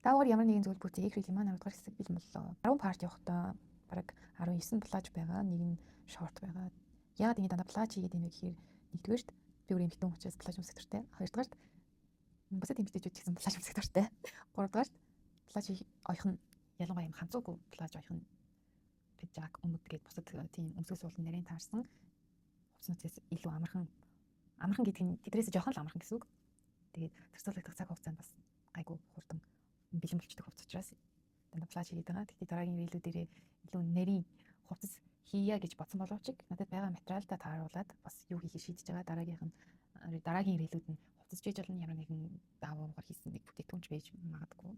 Даавуугаар ямар нэгэн зүйл бүтээх reel маань 10 дугаар хэсэг бэлэн боллоо. 10 part явахдаа бараг 19 плаж байгаа. Нэг нь short байгаа. Яагаад ингэ дандаа плаж хийгээд юм бэ гэхээр нэгдүгээрт би өөр эмэгтэй учраас плаж өмсөх дуртай. Хоёрдугаарт бусад эмэгтэйчүүд ч гэсэн плаж өмсөх дуртай. Гуравдугаарт плаж оёх нь ялангуяа юм ханцуугүй плаж оёх нь пиджак, өмд гээд бусад тийм өмсгөл суулын нарийн таарсан хувцснуудаас илүү амархан, амархан гэдэг нь тэдрээс жоохон л амархан гэсэн үг. Тэгээд зарцуулагдах цаг хугацаанд бас гайгүй хурдан бэлэн болчдөг хувцас учраас дандаа плаж хийгээд байгаа. Гэхдээ дараагийн reel үүдэрээ илүү нарийн хувцас хийя гэж бодсон боловч надад байгаа материалдаа тааруулаад бас юу хийхээ шийдэж байгаа. Дараагийнх нь, дараагийн reel үүд нь хувцас жиж болно, ямар нэгэн даавуугаар хийсэн нэг бүтээгдэхүүнч байж магадгүй.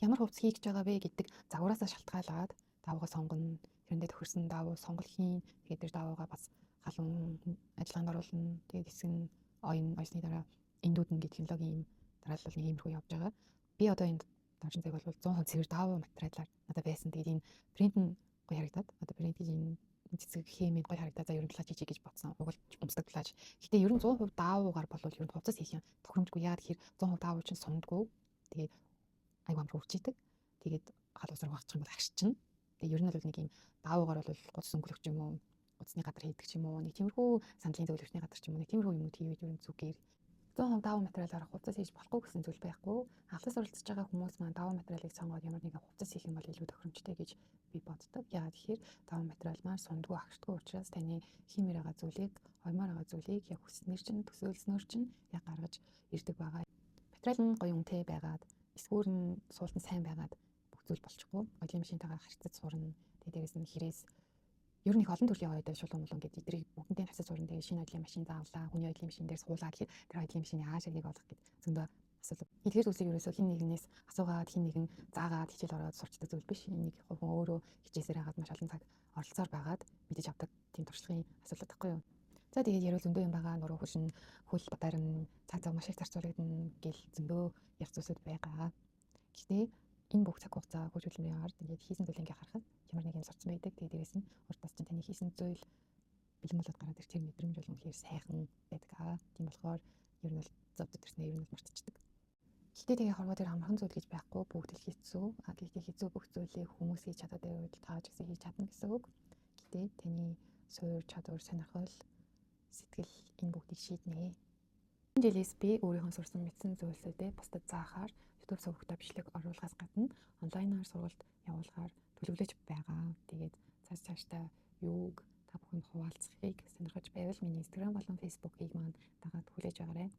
Ямар хувцас хийх гэж байгаа вэ гэдэг загвараасаа шалтгаалаад даавуугаа сонгоно. Тэрэндээ тохирсон даавуу сонголт хийн. Тэгээд тэр даавуугаа бас халуун ажиллагаанд оруулна. Тэгээд хэсэг нь оён, ойсны дараа эндүүднэ гэх технологийн юм дараалал нэг иймэрхүү явж байгаа. Би одоо энэ доржин цаг бол 100% цэвэр даавуу материалаар надад байсан. Тэгээд энэ принт нь гоё харагдаад, одоо принт гэж энэ цэцэг хэмээн гоё харагдаад, за ер нь плаж хийчих гэж бодсон. Уг л өмсдөг плаж. Гэтэ ер нь 100% даавуугаар болвол ер нь хувцас хийх юм тохиромжгүй. Яагаад гэхээр 100% даавуу чинь сундгүй. Тэгээд айгүй амар өвчийдэг. Тэгээд халуусаар угаачих юм бол агшчихна. Тэгээд ер нь бол нэг юм даавуугаар бол гудас өнгөлөх юм уу, гудасны гадар хийдэг ч юм уу, нэг тиймэрхүү сандлын зөвлөгчний гадар ч юм уу, нэг тиймэрхүү юмнууд хийвэл ер нь зүгээр. 100% даавуу материалаар хувцас хийж болохгүй гэсэн зүйл байхгүй. Анхлаас оролцож байгаа хүмүүс маань даавуу материалыг сонгоод ямар нэгэн хувцас хийх юм бол илүү тохиромжтой гэж би боддог. Яагаад гэхээр даавуу материал маань сундгүй, агшдаггүй учраас таны хиймээр байгаа зүйлийг, оёмоор байгаа зүйлийг яг хүсснээр чинь, төсөөлснөөр чинь яг гаргаж ирдэг байгаа. Материал нь гоё үнэтэй байгаад, эсгүүр нь суулт нь сайн байгаад бүх зүйл болчихгүй. Оёлын машинтайгаа харьцаж сурна. Тэгээ дээрэс нь хэрээс ер нь их олон төрлийн оёд шулуун мулуун гэдэг эдрийг бүгднтэй харьцаж сурна. Тэгээ шинэ оёлын машин заавлаа, хүний оёлын машин дээр суулаа гэхэд тэр оёлын машины аашаа олох гэд зөндөө асуудал. Эдгээр зүйлсийг ерөөсөө хэн нэгнээс асуугаад, хэн нэгэн заагаад хичээл ороод сурчдаг зүйл биш. Энийг хүн өөрөө хичээсээр хагаад маш олон цаг оролцоор байгаад мэдэж авдаг тийм туршлагын асуудал байхгүй юу? За, тэгээд ярил зөндөө юм байгаа. Нуруу хөшин, хөл бадарна, цаг зав маш их зарцуулагдана гэл зөндөө ярих зүйлсүүд байгаа. Гэхдээ энэ бүх цаг хугацаа хүч хөдөлмөрийн ард ингээд хийсэн зүйлийг ингээ харахад ямар нэг юм сурцсан байдаг. Тэгээд дээрэс нь урдаас чинь таны хийсэн зүйл бэлэн болоод гараад ирэх тэр мэдрэмж бол үнэхээр сайхан байдаг аа. Тийм болохоор ер нь бол зовдод төрснөө ер нь бол мартчихдаг. Гэхдээ тэгээ хорвоо дээр амархан зүйл гэж байхгүй, бүгд л хэцүү. А гэхдээ хэцүү бүх зүйлийг хүмүүс хийж чадаад байвал та ч гэсэн хийж чадна гэсэн үг. Гэтэ таны суур чадвар, сонирхол, сэтгэл энэ бүгдийг шийднэ. Энэ жилээс би өөрийнхөө сурсан мэдсэн зүйлсүүдээ бусдад заахаар YouTube сувагтаа бичлэг оруулахаас гадна онлайнаар сургалт явуулахаар төлөвлөж байгаа. Тэгээд цааш цаашдаа юуг та бүхэнд хуваалцахыг сонирхож байвал миний Instagram болон Facebook-ийг маань дагаад хүлээж байгаарай.